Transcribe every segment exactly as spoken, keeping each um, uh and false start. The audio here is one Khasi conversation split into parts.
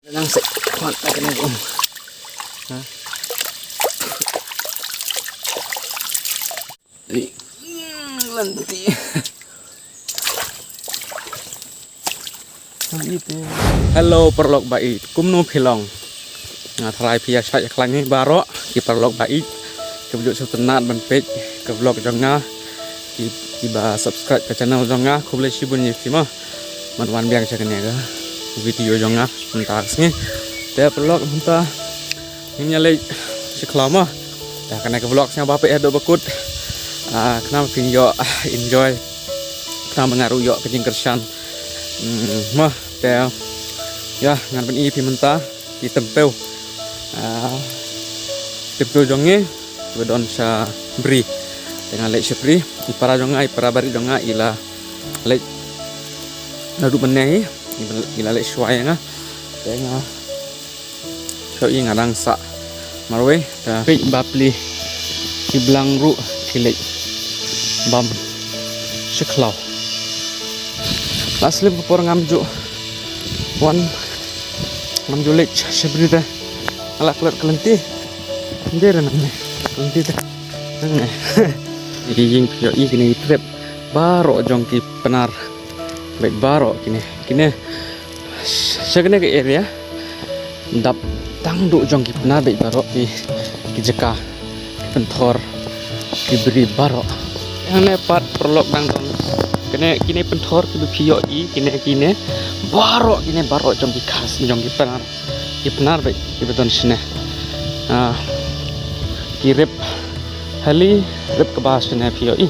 Nang sek. Kuat tak kena gum. Ha? Ei, mm, lanti. Hello paralok ba ïeit, kumno phi long? Nga tharai phi ïa shait ïa khlaiñ hi baroh ki paralok ba ïeit kiba ju sngewtynnat ban peit ka vlog jong nga, ki, kiba subscribe ka channel jong nga, khublei shibun ïa phi mo ban wan biang sha kane ka video jong nga mynta ka sngi. Te paralok mynta ngin ïa leit sha khlaw mo. Te kane ka vlog sngewbha peit haduh ba kut. Ah, khnang phin ïoh, ah, enjoy. Khnang ba nga ruh ïoh ka jingkyrshan. Hmm, mo, te ïa ngan pyni ïa phi mynta ki tempiew. Ah, tempiew jong ngi ba don sha bri. Te nga leit sha bri, i para jong nga, i para barit jong nga i la leit naduh mynne hi, i la leit shuwa ïa nga. Te nga Phi ïohi nga dang sah marwei, te peit ba pli ki blang ruh ki leit bam sha khlaw. La slem ka por ngam ju wan, ngam ju leit sha bri te nga la klet ka lynti. Ym dei re nangne ka lynti te nangne. Ki ïing phi ïohi kine ki trep baroh jong ki Pnar. Bad baroh kine, kine sha kane ka area dap tang duh jong ki Pnar bad baroh ki, ki jaka, ki pynthor, ki bri baroh. Hangne pat paralok dang don kine, kine pynthor kiba phi ïohi kine, kine baroh, kine baroh jong ki Khasi, jong ki Pnar, ki Pnar bad kiba don shane. Ah, ki rep hali, rep kba shane phi ïohi.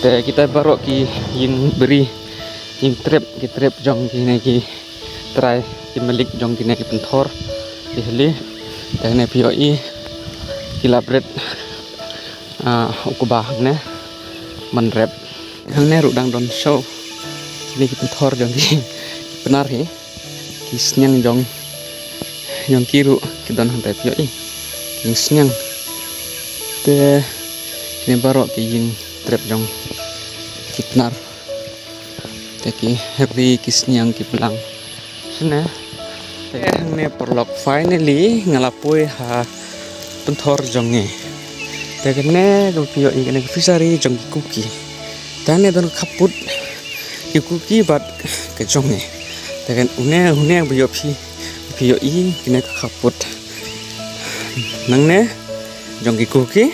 Te kita baroh ki ïing bri, ïing trep, ki trep jong kine ki trai, ki malik jong kine ki pynthor, ki hali. Te hangne phi ïohi ki la bret, ah, u kba hangne ban rep. Hangne ruh dang don shuh kine ki pynthor jong ki Pnar hi. Ki sniang jong, jong ki ruh ki don hangtai phi ïohi. Ki sniang. Te kine baroh ki ïing trep jong ki Pnar. Te ki hali, ki sniang, ki blang. Shane. Te hangne paralok, finally nga la poi ha pynthor jong ngi. Te kane ka phi ïohi kane ka fishery jong ki Kuki. Te hangne don ka khappud ki Kuki bad ka jong ngi. Te kane une, une ba ïoh phi, phi ïohi kane ka khappud. Nangne jong ki Kuki.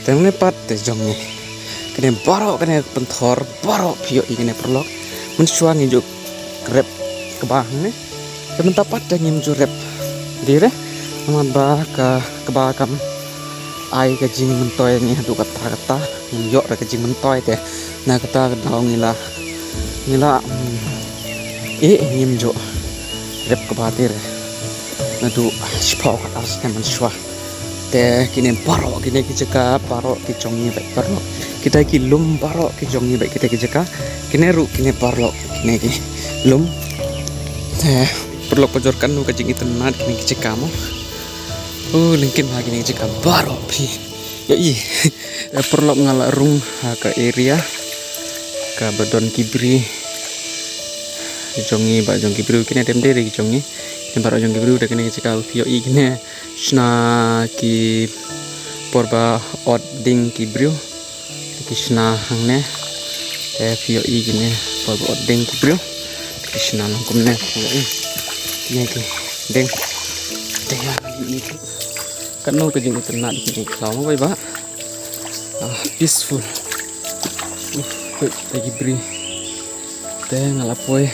Te hangne pat te jong ngi. Kane baroh kane pynthor baroh phi ïohi kane paralok. Mynshuwa ngi ju rep kba hangne. Te mynta pat te ngim ju rep. Dei re namar ba ka kba kam ai ka jingmyntoi ngi haduh katta katta. Ngim ïoh re ka jingmyntoi te na kata ka daw ngi la, ngi la, hmm, eh, ngim ju rep kba te re. Naduh shiphew khatar snem mynshuwa. Te kine baroh kine ki jaka baroh ki jong ngi bad baroh kita ki lum baroh ki jong ngi bad kita ki jaka. Kine ruh kine baroh kine ki lum. Te paralok, pajor katno ka jingitynnat kine ki jaka mo. Oh, lyngkhin ha kine ki jaka baroh phi ïohi. Paralok, nga la rung ha ka area kaba don ki bri jong ngi bad jong ki briew, kine dem dei re ki jong ngi. Kine baroh jong ki briew, te kine ki jaka phi ïohi kine shna ki por ba ot dieng ki briew. Te ki shna hangne. Te phi ïohi kine por ba ot dieng ki briew. Ki shna lang kumne phi ïohi. Kine ki dieng. Te ïa ngi ïohi. Katno ka jingitynnat kine ki khlaw mo bai ba. Ah, peaceful. Uh, peit te ki bri. Te nga la poi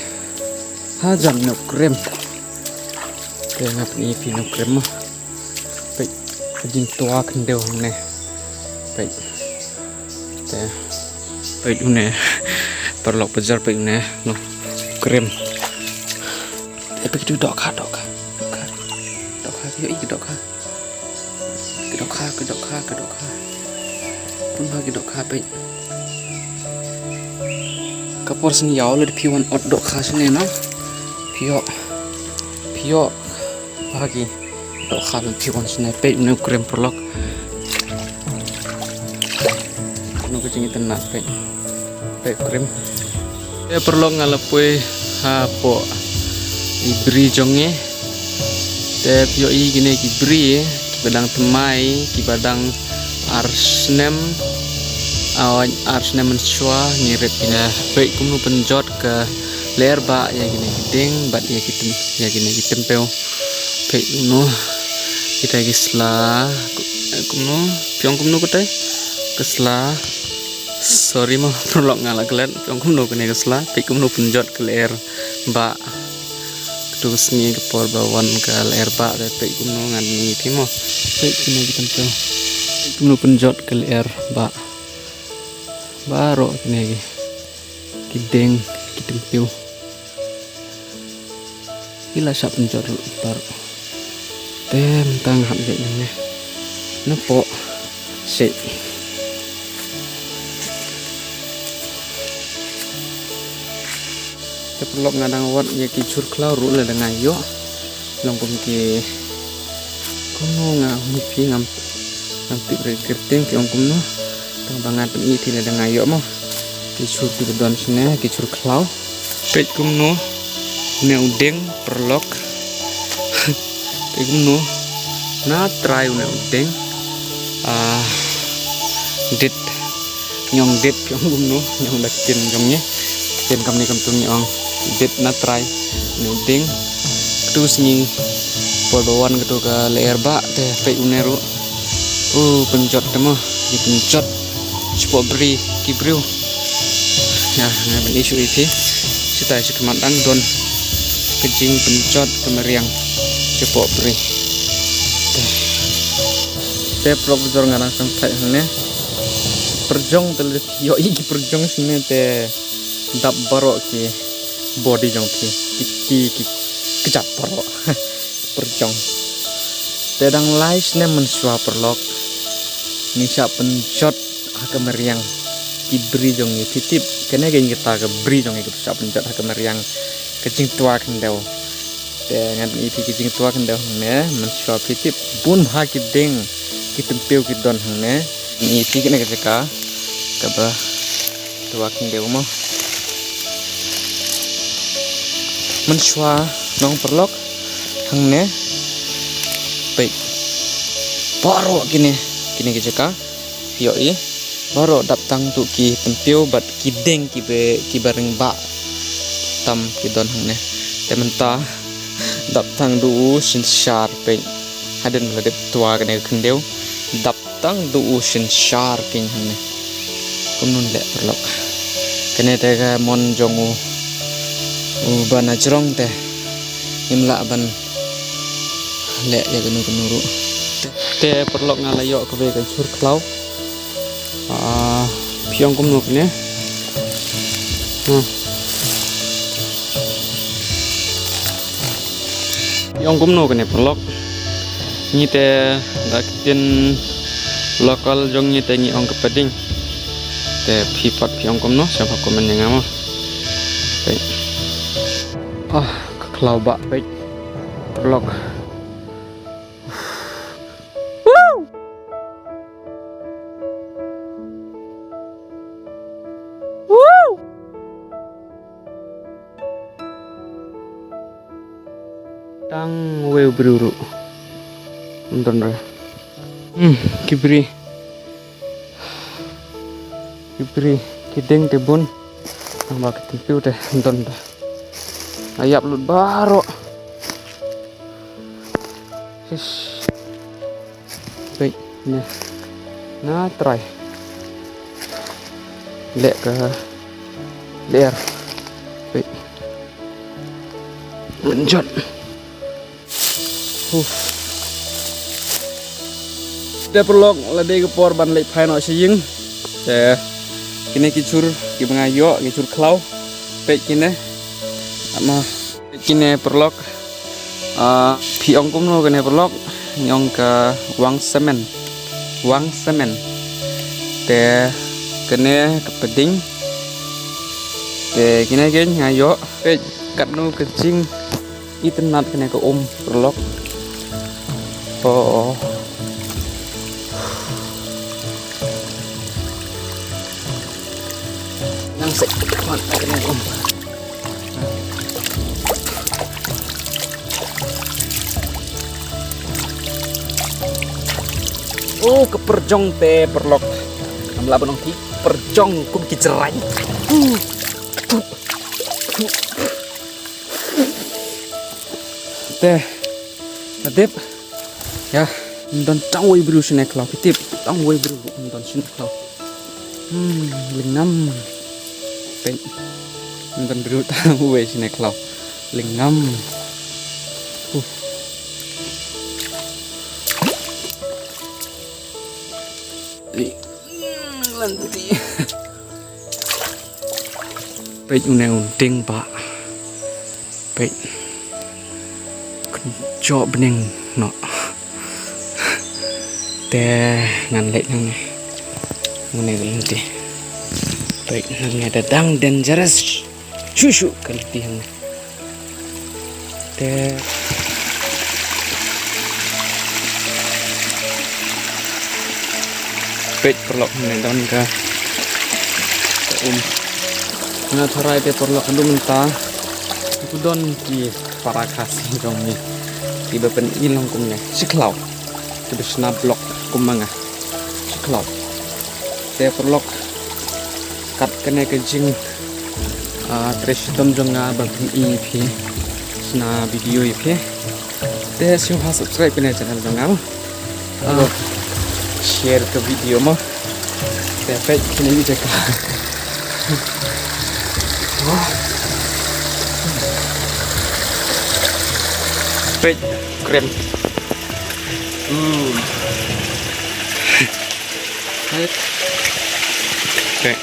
hajan Nongkrem. Te nga pyni ïa phi Nongkrem mo. Peit ka jingtwa khyndew hangne. Peit. Te peit une. Paralok, pajor peit une Nongkrem. Te peit, ki dohkha, dohkha, dohkha. Dohkha, phi ïohi ki dohkha. Ki dohkha, ki dohkha, ki dohkha. Bun bha ki dohkha, peit. Ka por sngewbha lada phi wan ot dohkha shane, no? Phi ïoh, phi ïoh bha ki dohkha lada phi wan shane, peit une u krem, paralok. Une ka jingitynnat, peit. Peit u krem. Te paralok, nga la poi hapoh i bri jong ngi. Te phi ïohi kine ki bri kiba dang thymmai, kiba dang ar snem, ah, ar snem mynshuwa ngi rit kine. Peit kumno pynjot ka lyer bah ïa kine ki dieng bad ïa ki tym-, ïa kine ki tympiew. Peit kumno kita ki sla, kumno, phi ong kumno kata? Ka sla. Sorry mo, paralok, nga la klet. Phi ong kumno kane ka sla? Peit kumno pynjot ka lyer bah. Katu ka sngi ka por ba wan ka lyer bah, te peit kumno ngan ïa phi mo. Peit kine ki tympiew. Peit kumno pynjot ka lyer bah. Baroh kine ki, ki dieng, ki tympiew. Ki la shah pynjot ruh baroh. Te mynta nga hap ïaid nangne. Napoh shet. Te paralok, nga dang wad ïa ki jhur khlaw ruh lada nga ïoh. Long kum ki, kumno nga ong ïa phi, ngam, ngam tip re kyrteng, phi ong kumno. Tang ba ngan pyni ïa phi lada nga ïoh mo. Ki jhur kiba don shane, ki jhur khlaw. Peit kumno une u dieng, paralok. Peit kumno na trai une u dieng. Ah, dit. Ngi ong dit, phi ong kumno, ngi ong da ktien jong ngi. Ktien kam ne kam tu ngi ong dit na trai une u dieng. Katu ka sngi por ba wan katu ka lyer bah, te peit une ruh. U pynjot te mo, u pynjot shapoh bri ki briew. Ïa, nga pyni shuh ïa phi. Shatai shakhmat dang don ka jingpynjot ka mariang shapoh bri. Te, te paralok bajor, nga dang sngewthuh hangne. Pyrjong te lada phi ïohi ki pyrjong shane te dap baroh ki body jong phi. Ki, ki, ki kjat baroh. Pyrjong. Te dang lai snem mynshuwa, paralok, ngi shah pynjot ha ka mariang ki bri jong ngi, phi tip. Kane ka dei kita ka bri jong ngi kaba shah pynjot ha ka mariang, ka jingtwa khyndew. Te ngan pyni ïa phi ka jingtwa khyndew hangne, mynshuwa, phi tip. Bun ha ki dieng ki tympiew ki don hangne. Ngan pyni ïa phi kane ka jaka kaba twa khyndew mo. Mynshuwa nong, paralok, hangne. Peit. Baroh kine, kine ki jaka. Phi ïohi. Baroh dap tang tu ki tympiew bad ki dieng kiba, kiba ring bah tam ki don hangne. Te mynta dap tang du u synshar, peit. Hadien ba la dep twa kane ka khyndew. Dap tang du u synshar keiñ hangne. Kumno leh, paralok. Kane te ka mon jong u, uba na jrong te ngim lah ban leh ïa kano kano ruh. Te paralok, nga la ïoh kawei ka jhur khlaw. Ah, phi ong kumno kane? Hmm. Phi ong kumno kane, paralok? Ngi te da ktien local jong ngi te ngi ong ka pding. Te phi pat phi ong kumno, sngewbha comment ïa nga mo. Peit. Ah, ka khlaw bah, peit. Paralok. Woo! Woo! Tang wei u briew ruh. Ym don re. Hmm, ki bri. Ki bri, ki dieng te bun. Tang ba ki tympiew te ym don re. Nga ïap lut baroh. Shish. Peit, ne. Na trai. Leh ka lyer. Peit. Mynjot. Huh. Te paralok, la dei ka por ban leit phai noh sha ïing. Te kine ki jhur kiba nga ïoh, ki jhur khlaw. Peit kine. Ama. Kine paralok. Ah, phi ong kumno kane paralok? Ngi ong ka wang semen. Wang semen. Te kane ka pding. Te kine keiñ nga ïoh. Peit katno ka jingitynnat kane ka um paralok. Oh. Nang sek. Kane ka um. Oh, ka pyrjong te paralok. Ngam lah ban ong ki pyrjong kum ki jraiñ. Te, nadep. Ya, ym don tang wei briew shane khlaw, ki tip, tang wei briew ym don shane khlaw. Hmm, lyngngam. Peit. Ym don briew tang wei shane khlaw. Lyngngam. Uh. Ei. Hmm, lanti. Peit une u dieng ba. Peit. Kynjoh bneng noh. Te ngan leit nangne. Nangne ka lynti. Peit nangne da dang dangerous. Shu shu ka lynti hangne. Te peit paralok, hangne don ka, ka um. Nga tharai te paralok, haduh mynta u don ki para Khasi jong ngi kiba pyni long kumne, shi khlaw, kiba shna vlog kum ma nga, shi khlaw. Te paralok, kat kane ka jing, ah, trei shitom jong nga ban pyni ïa phi, shna video ïa phi. Te sngewbha subscribe ïa kane ka channel jong nga. Ah, share ka video mo. Te peit kine ki jaka. Peit krem. Hmm. Peit. Peit.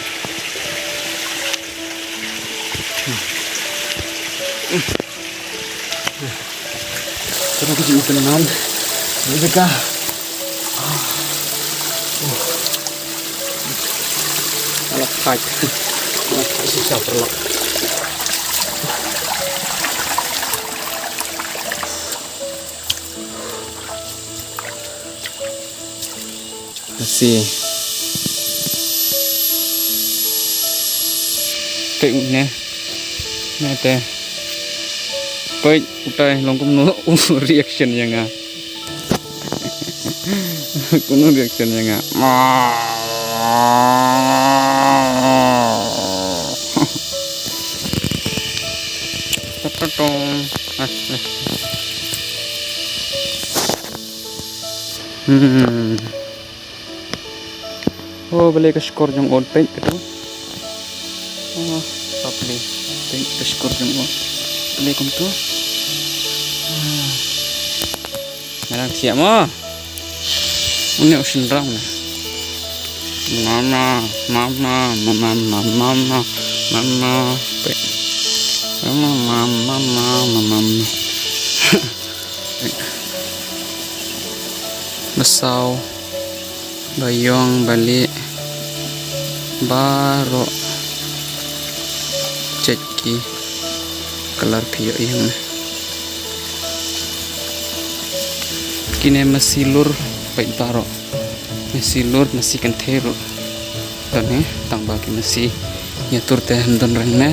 Terus kita makan. Ini dekat. Alah, fight. Alah, fight, susah paralok. Masi. Peit une. Ne te. Peit utai long kumno u reaction ïa nga. Kumno reaction ïa nga. Hmm. Oh, balei ka shkor jong u peit kato. Oh, bapale. Peit ka shkor jong u. Balei kumto. Ah. Nga dang thiah mo. Une u shynrang ne. Mama, mama, mama, mama, mama, mama. Peit. Mama, mama, mama, mama. Basaw, baïong, balieh, baroh. Jait ki kalar phi ïohi hangne. Kine masi lur, peit baroh. Masi lur, masi kynthei ruh. Don hi, tang ba ki masi ïatur te ym don reng ne.